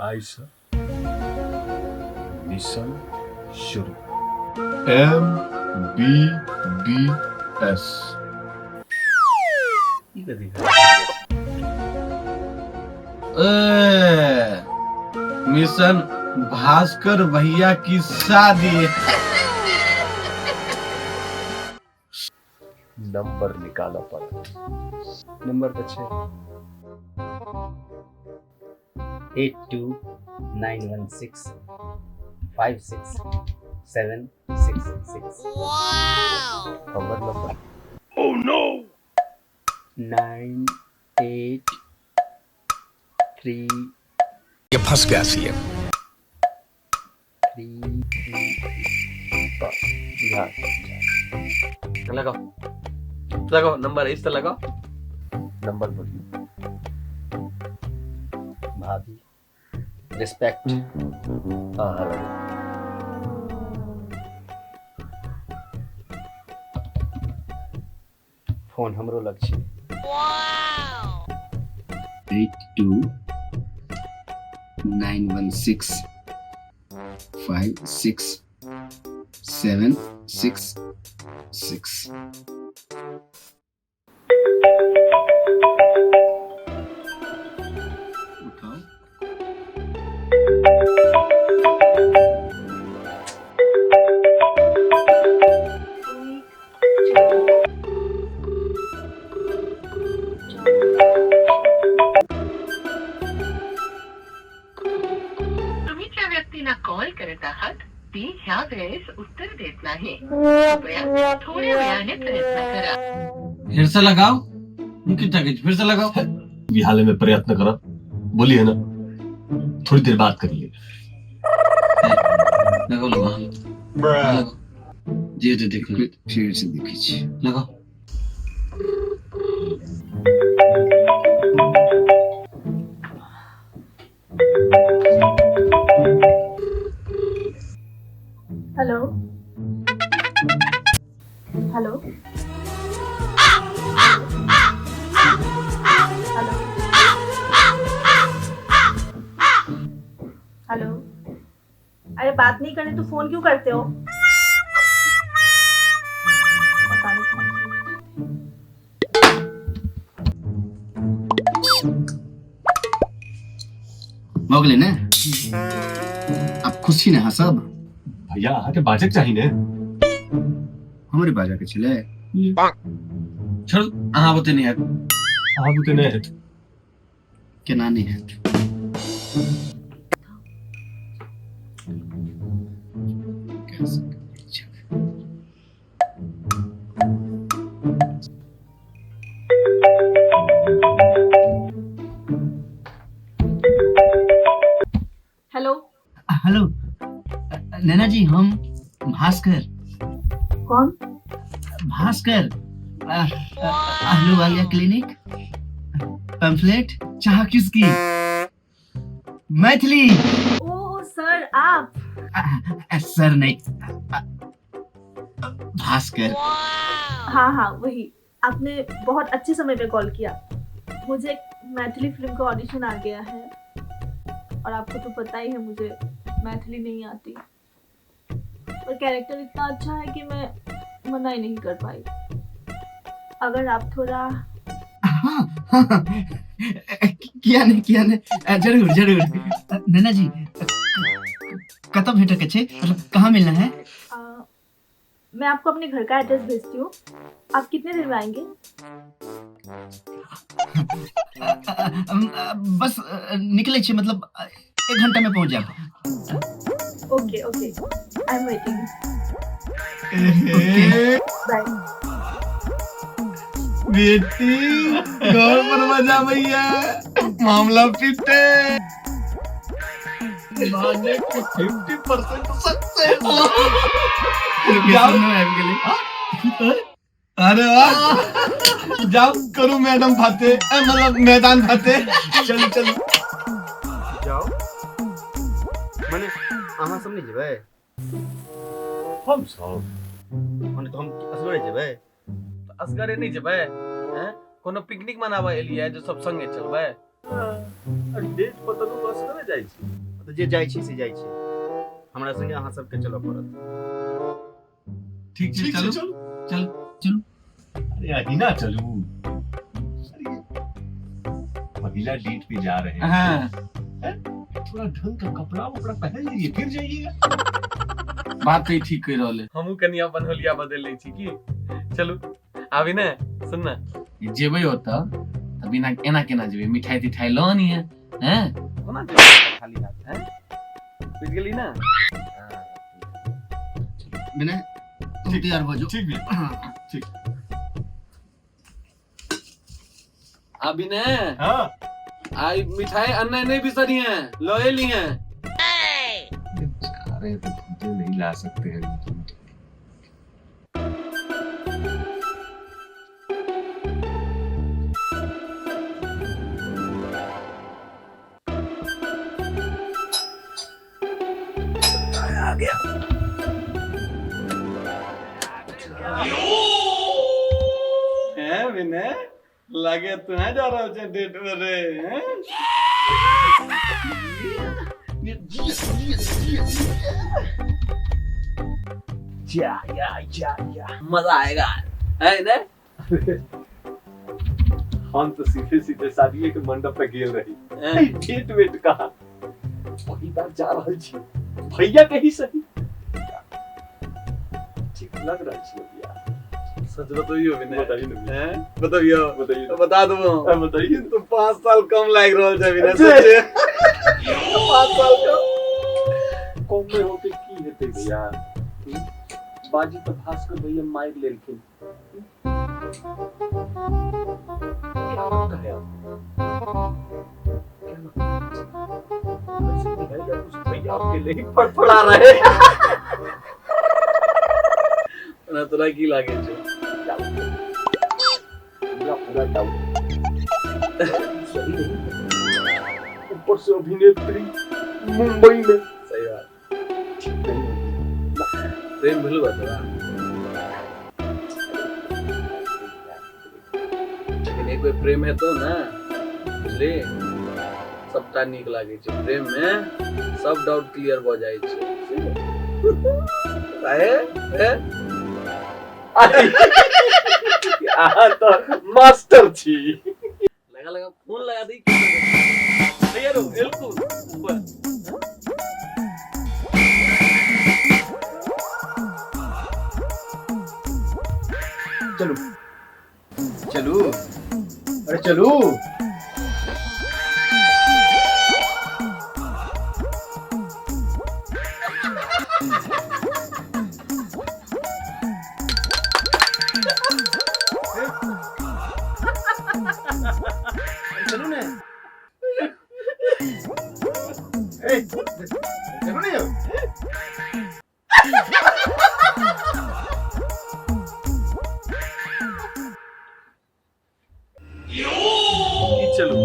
आइसँ मिशन शुरू। M B B S. ई कथी? ए, मिशन भास्कर भैया की शादी। नंबर निकालऽ पड़त। नंबर तऽ छै 82916 56766। हमर नंबर 983। ये फंस गया सीएम। 3। बिहार। लगाओ, लगाओ नंबर, इस तरह लगाओ। नंबर बोलिए। भाभी, रिस्पेक्ट। हाँ हाँ लगाओ। फोन हमरो लग छै। 82916 56766। उठाओ। तुम्ही ज्या व्यक्तींना कॉल करत आहात ती ह्या वेळेस उत्तर देत नाही. कृपया थोड्या वेळाने प्रयत्न करा. फिर से लगाओ, की ताकै छी? फिर से लगाओ। हाल में प्रयत्न करब, बोलिए ना, थोड़ी देर बात करिए। लगाओ, लगाओ, लगाओ। जे जे देखो। फेर से देखै छी। लगाओ। Hello, hello, hello, hello. अरे, बात नहीं करनी तो फोन क्यों करते हो? पता नहीं कौन। भऽ गेलै ने? आब खुशी ने अहाँ सब? भैया, अहाँके बाजक चाही ने। हमरे बाजऽ के छलै? छोड़ू, अहाँ बुते नहि हैत। अहाँ बुते नहि हैत। केना नहि हैत? हेलो। हेलो नैना जी, हम भास्कर। कौन? भास्कर अहलूवालिया क्लिनिक, पंफलेट चाह किसकी मैथिली। ओ सर, आप? सर नहीं, भास्कर। हाँ हाँ, वही। आपने बहुत अच्छे समय पे कॉल किया। मुझे एक मैथिली फिल्म का ऑडिशन आ गया है और आपको तो पता ही है, मुझे मैथिली नहीं आती, पर कैरेक्टर इतना अच्छा है कि मैं मना ही नहीं कर पाई। अगर आप थोड़ा हाँ, किया नहीं, किया नहीं, जरूर जरूर। नैना जी, कतऽ भेटऽ के छै? मतलब कहाँ मिलना है? मैं आपको अपने घर का एड्रेस भेजती हूँ। आप कितने देर में आएंगे? बस निकले छी, मतलब 1 घंटा में पहुंच जाब। Okay okay, I am waiting. Bye. बेटी, घर पर मजा भैया, मामला फिटे। माने 50% सक्सेस। जाओ, आबि गेलै। अरे वाह, जाओ करू मैडम फाते, मतलब मैदान फाते। चलो चलो। जाओ मने अहाँ सब नहि जेबै? हम सब? मने तऽ हम असगरे जेबै? तऽ असगरे नहि जेबै? हैं, कोनो पिकनिक मनाबऽ एलियै जे सब संगे चलबै? डेट पर तऽ लोक असगरे जाइ छै। तऽ जे जाइ छी से जाइ छी, हमरा संगे अहाँ सबके चलऽ पड़त। ठीक छै, चलू चल चलू। अरे अहिना चलू, पहला डेट पे जा रहे हैं। हाँ। थोड़ा ढंग का कपड़ा वपड़ा पहन लीजिए फिर जाइएगा। बात तो ठीक कह रहल है। हमहू कनि अपन होलिया बदल लै छी की। चलू आबी ने, सुन ना जेबै ओतऽ तऽ बिना एना केना जेबै, मिठाई तिठाई लऽ आनिहे। हैं कोना जेबै खाली हाथ? हैं बुझ गेली ना? विनय तुम तैयार हो जाओ। ठीक भी ठीक। अभी ने हाँ आई मिठाई अन्ना नहीं बिसरी है, लए ली है। जा रहे हैं तो खुद नहीं ला सकते हैं। आ गया। हैं विनय लागे तू है जा रहा है डेट पर रे। हैं या या या या मजा आएगा है ना। हम तो सीधे सीधे शादी के मंडप पे गेल रही, डेट वेट कहा वही बार जा रहल छी भैया के ही सही ठीक लग रहल छी भैया। सच बताइयो विनय। बताइए ना। हैं बताइयो बताइए बता दो। बताइए। तो 5 साल कम लाग रहल छै विनय। सच्चे 5 साल कम कम में होके की हेतै भैया? बाजी तो भास्कर भैया मार लेलखिन। भैया अकेले ही फड़फड़ा रहे। ना तोरा की लागे छौ? पूरा पूरा डाउट सही नहीं, ऊपर से अभिनेत्री मुंबई में। सही बात। प्रेम भेलौ बा तोरा? लेकिन एक बेर प्रेम हेतौ ने बुझली, सबटा नीक लागै छै। प्रेम में सब डाउट क्लियर भऽ जाइ छै। अहाँ तऽ मास्टर छी। लगा लगा फोन लगा दी भैया रो बिल्कुल ऊपर। चलू चलू, अरे चलू। चलू ने, चलू ने। चलू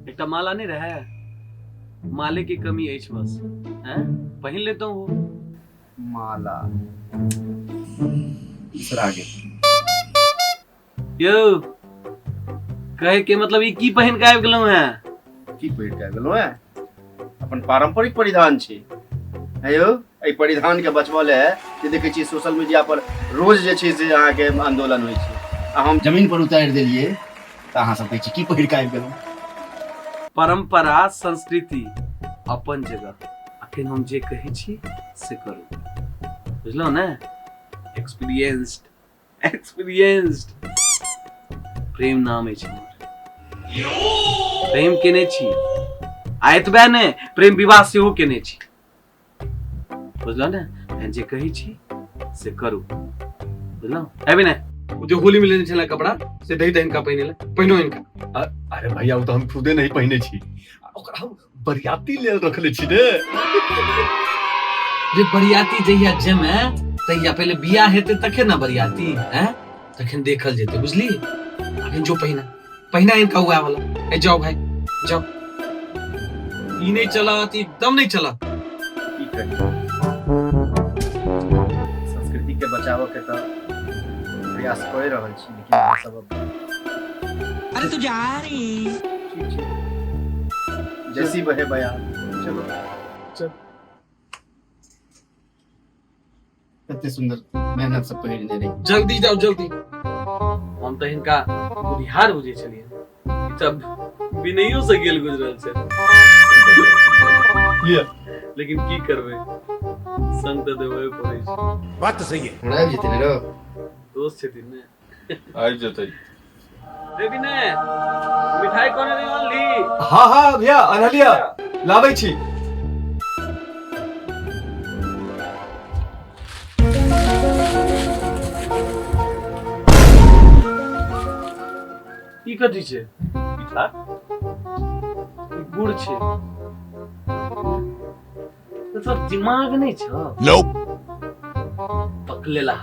एकटा माला नहीं रहे, माले की कमी अछि बस। हैं पहिन लेता हूँ माला। बिसरा गेल यो। कहे के मतलब ई की पहिन के आबि गेलहुँ हैं? की पहिन के आबि गेलहुँ हैं? अपन पारंपरिक परिधान छै। यौ एहि परिधान के बचबऽ ले जे देखै छियै सोशल मीडिया पर रोज जे छै से अहाँके आंदोलन होइ छै, आ हम जमीन पर उतारि देलियै तऽ अहाँ सब कहै छी की पहिर के आबि गेलहुँ। परंपरा संस्कृति अपन जगह, अखन हम जे कहै छी से करू, बुझलहुँ ने? एक्सपीरियंस्ड एक्सपीरियंस्ड प्रेम नाम अछि हमर। प्रेम केने छी आ एतबे ने, प्रेम विवाह सेहो केने छी, बुझलहुँ ने? जे कहै छी से करू, बुझलहुँ? आबि ने ओ जे होली में लेने छलै कपड़ा से दही दही हिनका पहिने ले, पहिनो हिनका। अरे भैया ओ तऽ हम खुदे नहीं पहिने छी, ओकरा हम बरियाती लेल रखले छी ने। जे बरियाती जहिया जमे तहिया पहिले बियाह हेतै तखन ने बरियाती, हैं तखन देखल जेतै, बुझली? अखन जो पहिना पहिना हिनका हुआ वाला। ए जाओ भाई जाओ, ई नहीं चलत, एकदम नहीं चलत। की करी, संस्कृति के बचाव के तऽ प्रयास कर रहल छी, लेकिन अहाँ सब अब अरे तू जा रही। ठीक छै। जैसी बहे बयान। चलो चल। कते सुंदर मेहनत से पहिरने रही। जल्दी जाओ जल्दी। हम तऽ हिनका बुधिहार बुझै छलियै, ई तऽ विनयो से गेल गुजरल छै। लिअ। लेकिन की करबै, संग तऽ देबे पड़ै छै। बात तो सही है। हमरा आबि जेतै ने रौ? दोस्त छथिन ने। आबि जेतै। रे विनय, मिठाई कोने नहि अनली? हाँ हाँ भैया अनलिया, लाबै छी। ई कथी छै? मिठा। ई गुड़ छै। तो तोर दिमाग नहीं छौ? पकलेला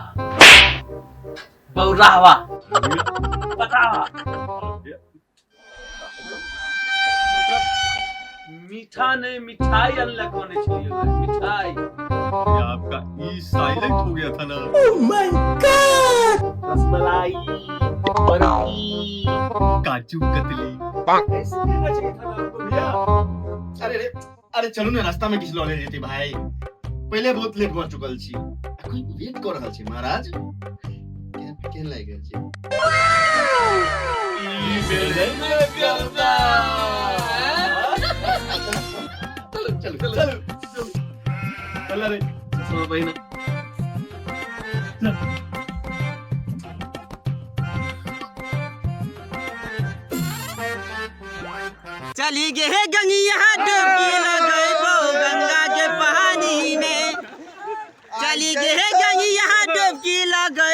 बौरावा बतावा। मीठा नहीं मिठाई अनलक होने चाहिए मिठाई। ये आपका ई साइलेंट हो गया था ना। रसमलाई, बर्फी, काजू कतली। ऐसे देना चाहिए था ना आपको भैया। अरे रे, अरे चलू ने रास्ता में किछु लऽ लेल जेतै भाई। पहिले बहुत लेट भऽ चुकल छी, आ कोई वेट कऽ रहल छै महाराज। केहन केहन लागि रहल छै? चलू चलू चलू। चल रे। चश्मा पहिना। चली गे हे गंगिया डुबकी लगैबो गंगा के पानी में। चली गे हे गंगिया डुबकी लगैबो।